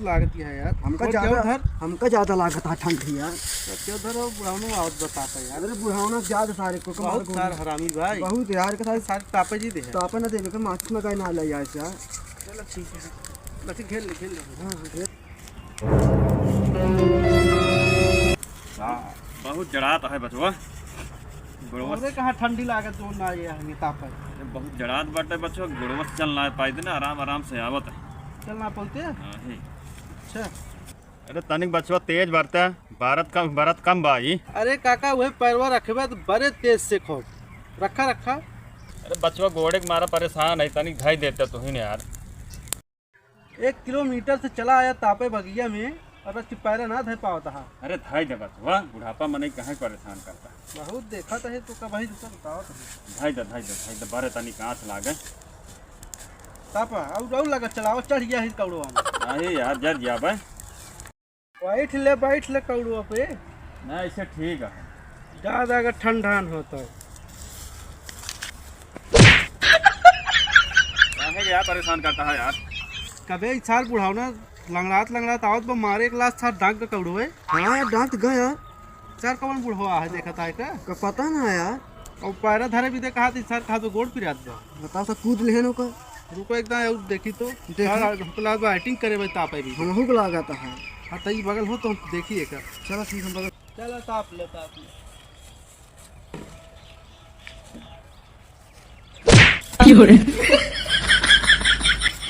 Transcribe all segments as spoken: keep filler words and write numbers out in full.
लागत है यार। हमका और ज्यादा, क्या उधर? हमका ज्यादा लागत है ठंड यार। तो क्या उधर हो, बुढ़ावनो आवत बताता यार। अरे बुढ़ावना ज्यादा सारे को कमाल बहुत को। सार हरामी भाई। बहुत यार के सारे। सारे तापे जी दे हैं। तापे ना देवे के माचिस में गाय ना ले यार से यार। चलो ठीक है। बस घेर ले, घेर ले। हाँ, हाँ, घेर। हाँ, बहुत जड़ात है बचवा। गोड़वा अरे कहाँ ठंडी लागत जो ना ये हमें तापे। अरे बहुत जड़ात बाटे बचवा, गोड़वा से चल ना पाई ना, आराम आराम से आवत है। चल ना पौते? हाँ, हे। अच्छा। अरे तनिक बचवा तेज बरता, बरत कम, बरत कम बा ई। अरे काका, वही पैरवा रखबे तो बड़े तेज से खूब। रखा, रखा। अरे बचवा गोड़े के मारा परेशान है, तनिक धई देता तू ही ने यार। एक किलोमीटर से चला आया तापे बगिया में, और बस पैरा ना धई पावत हा। अरे धई दे बचवा, बुढ़ापा मनई कहाँ परेशान करता। बहुत देखत है तो कब ही रुका बतावत है। धई दे, धई दे, धई दे, बरे तनिक आँच लागे। तापा, और, और लगा चलावा, चढ़ गया है कौड़वा में। अरे यार, जर गया बे। बैठ ले, बैठ ले कौड़वा पे। ना, ऐसे ठीक है। ज्यादा अगर ठंडान हो तो। काहे के यार परेशान करता है यार? कबे इस साल बुढ़ावना लंगड़ात लंगड़ात आवत बा, मारे एक लात सार डांक के कौड़वे। हाँ, डांक गया। सर कौन बुढ़वा है, देखा था का? का पता ना यार। और पैरा धरे भी दे कहा थी सर, कहा तो गोड़ पिरात बा। बताओ तो कूद लेहन ओकर। रुको एक दाएं और देखी तो। देखा। सर, हमको लागत बा एक्टिंग करे बा तापे भी। हमहू को लागत है। हाँ, तो ई बगल हो तो हम देखी एकर। चलो ठीक, हम बगल। चलो ताप ले, ताप ले।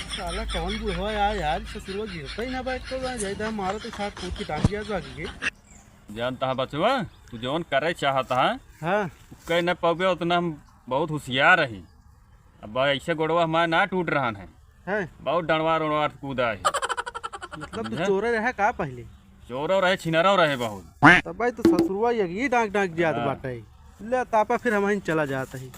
साला कौन बुढ़वा यार, यार ससुरवा गिरता ही ना बैठ तो जाए, जाए मारो तो साथ कूद के टांग दिया तो आगे। जानता है बचवा, तू जौन करे चाहत है, हाँ। कह न पावे, उतना हम बहुत होशियार रही। अब ऐसे गोड़वा हमारे ना टूट रहन है। हैं? बहुत डंडवा रोड़वा कूदा है। मतलब तू समझे? चोरे रहे का पहले? चोरो रहे, छिनरो रहे बहुत। तब भाई तो ससुरवा यही डांक डांक जात हाँ। बाटे। ले तापा फिर हम ही चला जात ही।